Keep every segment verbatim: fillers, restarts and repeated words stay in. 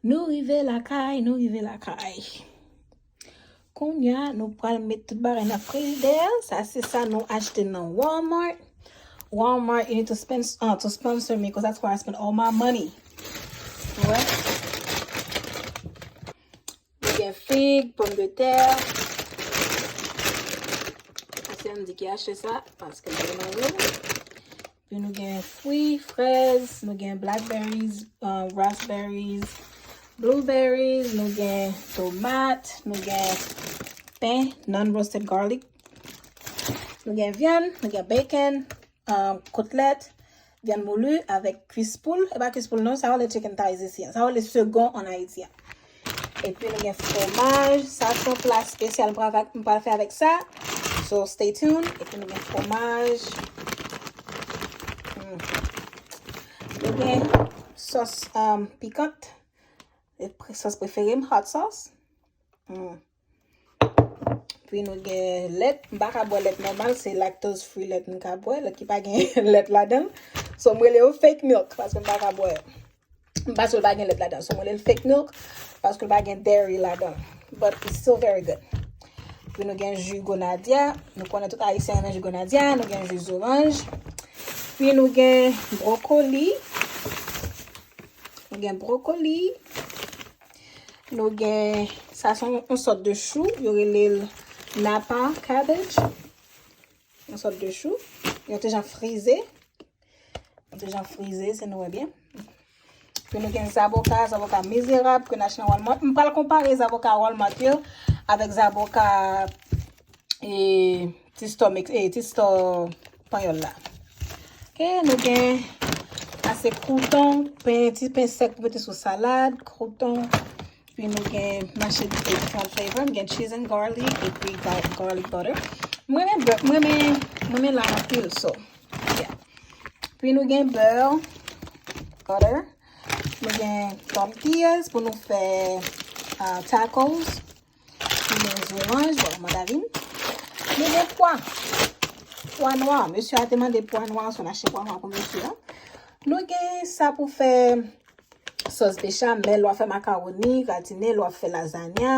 Nou rive lakay, nou rive lakay. Kounye a, nou pral met tout bagay nan frijidè. Sa se sa nou achte nan Walmart. Walmart, you need to spend, uh, to sponsor me, 'cause that's where I spend all my money. Ou wè? Nou gen fig, pòmdetè. Paske m di ki achte sa, paske m te manje. Epi nou gen fwi, frèz, nou gen blackberries, uh, raspberries, blueberries, nou gen tomat, nou gen pen, non-roasted garlic, nou gen vyann, nou gen bacon, um, kotlèt, vyann moulu avèk kwis poul. E pa kwis poul non, sa yo rele chicken thighs isi an. Sa yo rele segon an Ayiti an. Epi nou gen fwomaj. Sa se yon pla espesyal m pral, m pral fè avèk sa. So, stay tuned. Epi nou gen fwomaj. Mm. Nou gen sòs, um, pikant. E pre-, sòs prefere m, hot sauce. Mm. Epi nou gen lèt. M pa ka bwè lèt nòmal, se lactose free lèt m ka bwè, lèt ki pa gen lèt ladan l. So, m rele yo fake milk, paske m pa ka bwè. M pa sou l pa gen lèt ladan. So, m rele l fake milk, paske l pa gen dairy ladan. But it's still very good. Epi nou gen ji gonadia. Nou konnen tout Ayisyen renmen ji gonadia. Nou gen ji zoranj. Epi nou gen brokoli. Nou gen brokoli. Nou gen, sa se yon, yon sòt de chou, yo rele l napa cabbage. Yon sòt de chou. Yon ti jan frize. Yon ti jan frize, si nou wè byen. Epi nou gen zaboka, zaboka mizerab ke n achte nan Walmart. M pral konpare zaboka Walmart yo avèk zaboka e ti store mix, e ti store panyòl la. Ok, nou gen ase krouton, pen, ti pen sèk pou mete sou salad, krouton. Epi nou gen mache diferan flavor, nou gen cheese and garlic, epi ga-, garlic butter. Mwen renmen bè-, mwen renmen, mwen renmen lay anpil, so, yeah. Epi nou gen bè, butter. Nou gen tortillas pou nou fè, ah, tacos. Nou gen zoranj, bon, mandarin. Nou gen pwa. Pwa nwa. Mesye a te mande pwa nwa, so n achte pwa nwa pou mesye a. Nou gen sa pou fè sòs bechamel, lè w ap fè makawoni, gratine, lè w ap fè lazanya.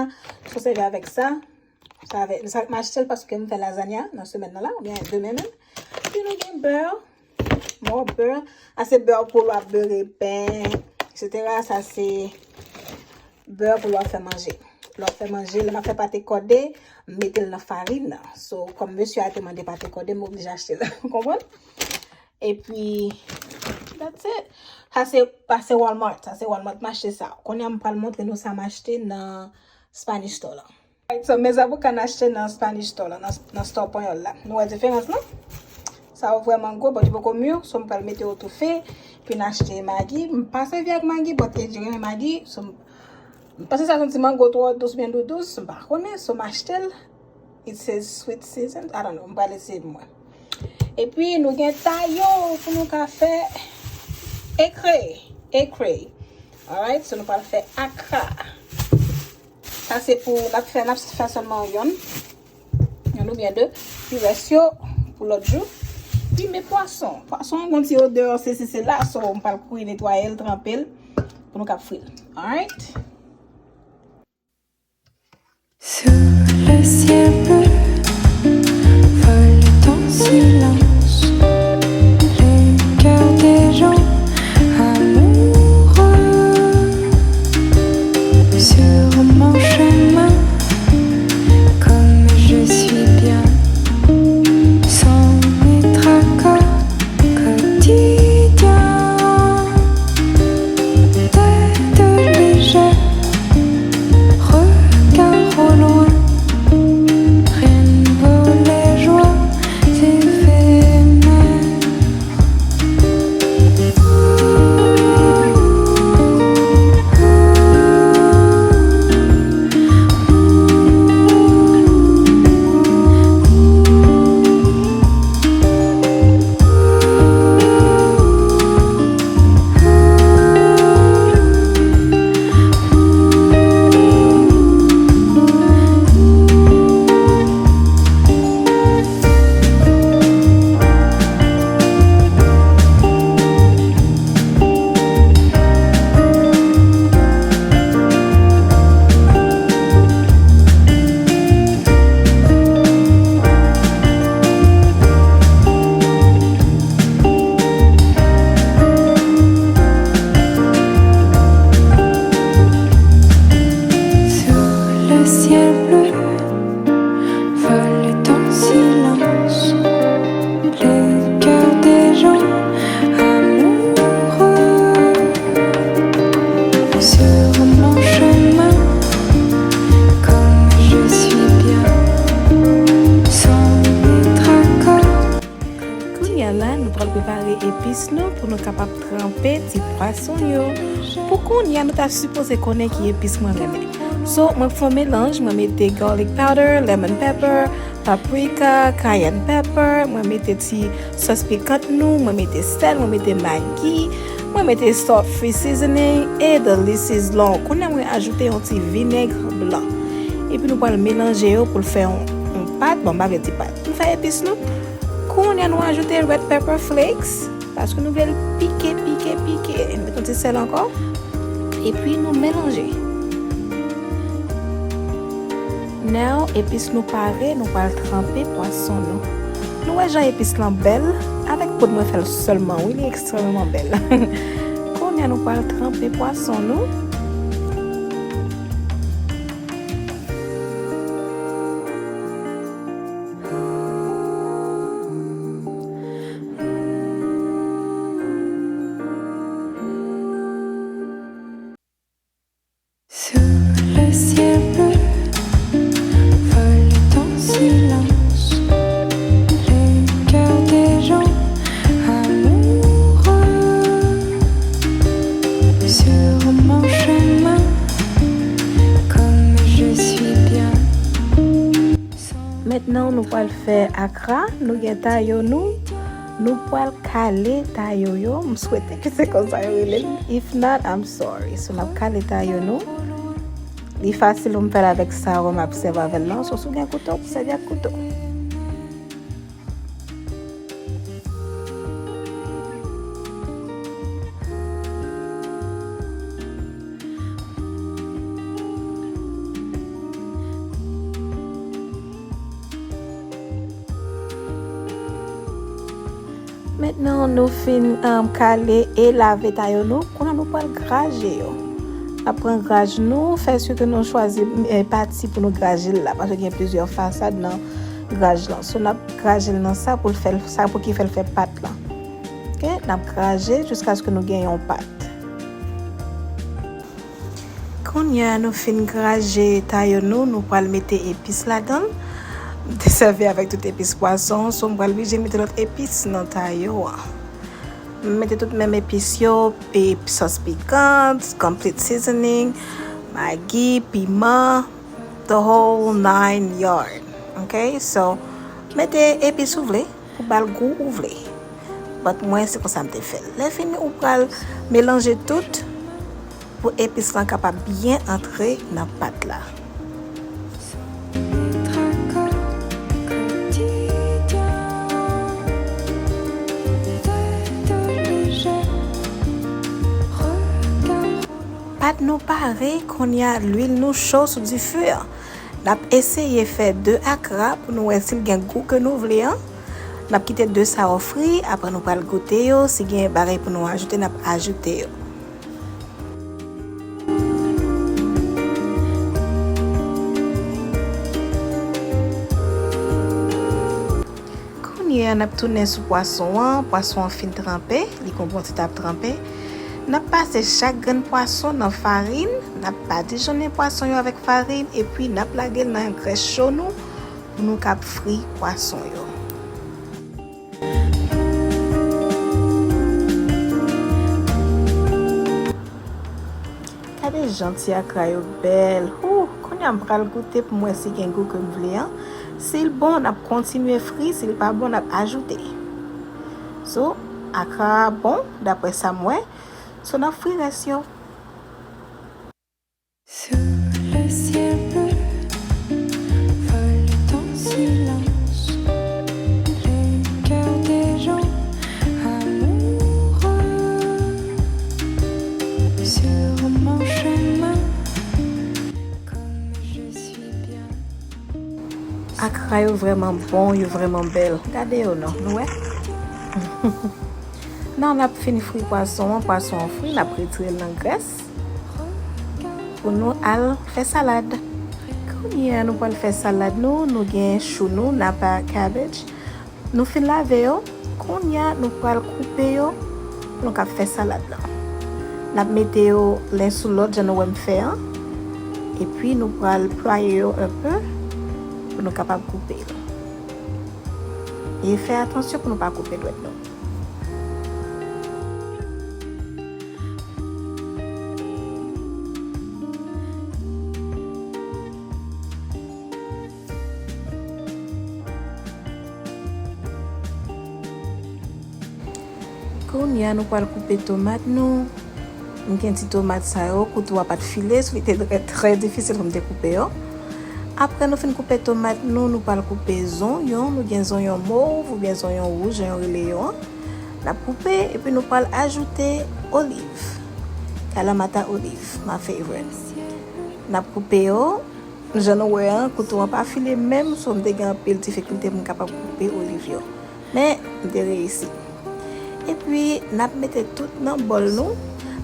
So w sèvi avèk sa. Sa avè, sa m achte l paske m fè lazanya nan semèn nan la, oubyen demen menm. Epi nou gen bè. Mò bè. Sa se bè pou lè w ap bere pen, et cetera. Sa se bè pou lè w ap fè manje. Lè w ap fè manje, lè m ap fè pate kòde, m mete l nan farin nan. So, kòm mesye a te mande pate kòde, m oblije achte l. Ou konprann? Epi, that's it. Sa se, sa se Walmart. Sa se Walmart m achte sa. Kounye a m pral montre nou sa m achte nan Spanish Store la. Alright, so, men zaboka n achte nan Spanish Store la, nan, nan store panyòl la. Nou wè diferans lan? Sa yo vrèman gwo, but li poko mi, so m pral mete yo toufe. Epi n achte Maggi. M pa sèvi ak Maggi, but Edgy renmen Maggi. So, m, m panse sa santi mango twò dous, byen doudous. M pa konnen, so m achte l. It says sweet season. I don't know, m pral eseye pou mwen. Epi nou gen tayo pou nou ka fè ekre, ekre. Alright, so nou pral fè akra. Sa se pou, n ap fè, n ap fè sèlman yonn. Yonn oubyen de. Pi rès yo pou lòt jou. Pi men pwason. Pwason an gon ti odè, se si se la, so m pral kouri netwaye l, tranpe l, pou nou kab fri l. Alright? Sous le ciel bleu, volent en silence les cœurs des gens amoureux. Sur mon chemin, comme je suis bien, sans mes tracas quotidiens. Tête légère, regard au loin, nou pou nou kapab tranpe ti pwason yo. Pou kounye a, nou ta sipoze konnen ki epis mwen renmen. So, mwen fè yon melanj, mwen mete garlic powder, lemon pepper, paprika, cayenne pepper, mwen mete ti sòs pikant nou, mwen mete sèl, mwen mete magi, mwen mete salt free seasoning, e the list is long. Kounye a mwen ajoute yon ti vinèg blan. Epi nou pral melanje yo pou l fè yon, yon pat, bon, m pa vle di pat. Nou fè epis nou. Kounye a nou ajoute red pepper flakes, paske nou vle l pike, pike, pike. Met yon ti sèl ankò. Epi nou melanje. Now, epis nou pare, nou pral tranpe pwason nou. Nou wè jan epis lan bèl? Avèk poud mwen fè l sèlman, wi, li ekstrèmeman bèl. Kounye a nou pral tranpe pwason nou. Sous le ciel bleu, volent en silence les cœurs des gens amoureux. Sur mon chemin, comme je suis bien. Mentnan, nou pral fè akra. Nou gen tayo nou. Nou pral kale tayo yo. M swete ke se konsa yo rele l. If not, I'm sorry. So, n ap kale tayo nou. Li fasil pou m fè l avèk sa w m ap sèvi avè l lan. So, si w gen kouto, sèvi ak kouto. Mentnan nou fin, um, kale e lave tayo nou, kounye a nou pral graje yo. N ap pran graj nou, fè si ke nou chwazi, eh, pati pou nou graje l la, paske gen plizyè fasad nan graj lan. So, n ap graje l nan sa pou l fè l, sa pou ki fè l fè pat lan. Ok, n ap graje jiskaske nou gen yon pat. Kounye a nou fin graje tayo nou, nou pral mete epis ladan l. M te sèvi avèk tout epis pwason, so m pral blije mete lòt epis nan tayo an. M mete tout menm epis yo, e sòs pikant, complete seasoning, magi, piman, the whole nine yard. Ok, so, mete epis ou vle pou ba l gou ou vle. But mwen, se konsa m te fè l. Lè fini, ou pral melanje tout pou epis lan kapab byen antre nan pat la. Pat nou pare, kounye a lwil nou cho sou dife an. N ap eseye fè de akra pou nou wè si l gen gou ke nou vle an. N ap kite de sa yo fri, apre nou pral goute yo, si gen bagay pou nou ajoute, n ap ajoute yo. Kounye a, n ap tounen sou pwason an. Pwason an fin tranpe, li gon bon ti tap tranpe. N ap pase chak grenn pwason nan farin, n ap badijonnen pwason yo avèk farin, epi n ap lage l nan grès cho nou pou nou kab fri pwason yo. Gade jan ti akra yo bèl. Hoo, kounye a m pral goute pou m wè si gen gou ke m vle an. Si l bon, n ap kontinye fri. Si l pa bon, n ap ajoute. So, akra a bon, daprè sa m wè. So, n ap fri rès yo. Sous le ciel bleu, volent en silence les cœurs des gens amoureux. Sur mon chemin, comme je suis bien. Akra yo vrèman bon, yo vrèman bèl. Gade yo non, nou wè? Nan n ap fin fri pwason an, pwason an fri, n ap retire l nan grès pou nou al fè salad. Kounye a nou pral fè salad nou, nou gen chou nou, napa cabbage. Nou fin lave yo, kounye a nou pral koupe yo pou nou kab fè salad lan. N ap mete yo len sou lòt jan nou wè m fè an. Epi nou pral plwaye yo enpe pou nou kapab koupe yo. E fè atansyon pou nou pa koupe dwèt nou. Kounye a, nou pral koupe tomat nou. M gen ti tomat sa yo, kouto a pa t file, so li te trè, trè difisil pou m te koupe yo. Apre nou fin koupe tomat nou, nou pral koupe zonyon. Nou gen zonyon mov oubyen zonyon wouj, jan yo rele yo an. N ap koupe, epi nou pral ajoute oliv. Kalamata olive, my favorite. N ap koupe yo. Jan nou wè an, kouto an pa file menm, so m te gen anpil difikilte pou m kapab koupe oliv yo. Men, m te reyisi. Epi, n ap mete tout nan bòl nou.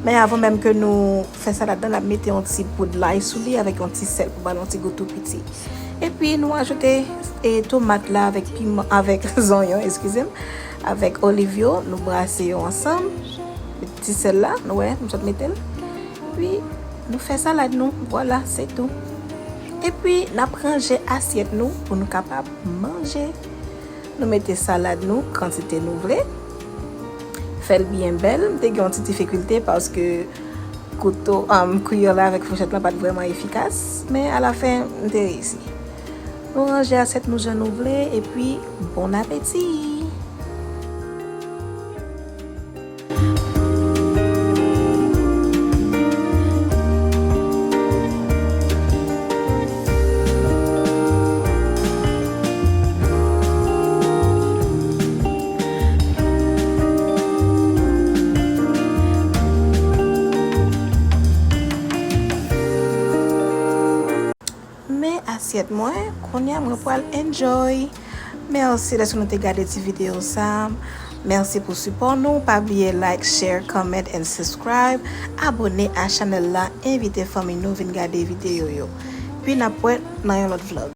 Men avan menm ke nou fè sa ladan, n ap mete yon ti poud lay sou li avèk yon ti sèl pou ba l yon ti gou tou piti. Epi, nou ajoute, e, tomat la avèk piman, avèk zonyon, eskize m, avèk oliv yo, nou brase yo ansanm. Ti sèl la, nou wè, m sot mete l. Epi, nou fè salad nou. Vwala, se tou. Epi, n ap ranje asyèt nou pou nou kapab manje. Nou mete salad nou kantite nou vle. Fè l byen bèl. M te gen yon ti difikilte paske kouto, um, kwiyè la avèk fouchèt la pa t vrèman efikas. Men alafen, m te reyisi. Nou ranje asyèt nou jan nou vle, epi bon apeti! Men asyèt mwen, kounye a mwen pral enjoy. Mèsi dèske nou te gade ti videyo sa. Mèsi pou sipò nou. Pa bliye like, share, comment and subscribe. Abone a chanèl la. Envite fanmi nou vin gade videyo yo. Pi n ap wè nan yon lòt vlog.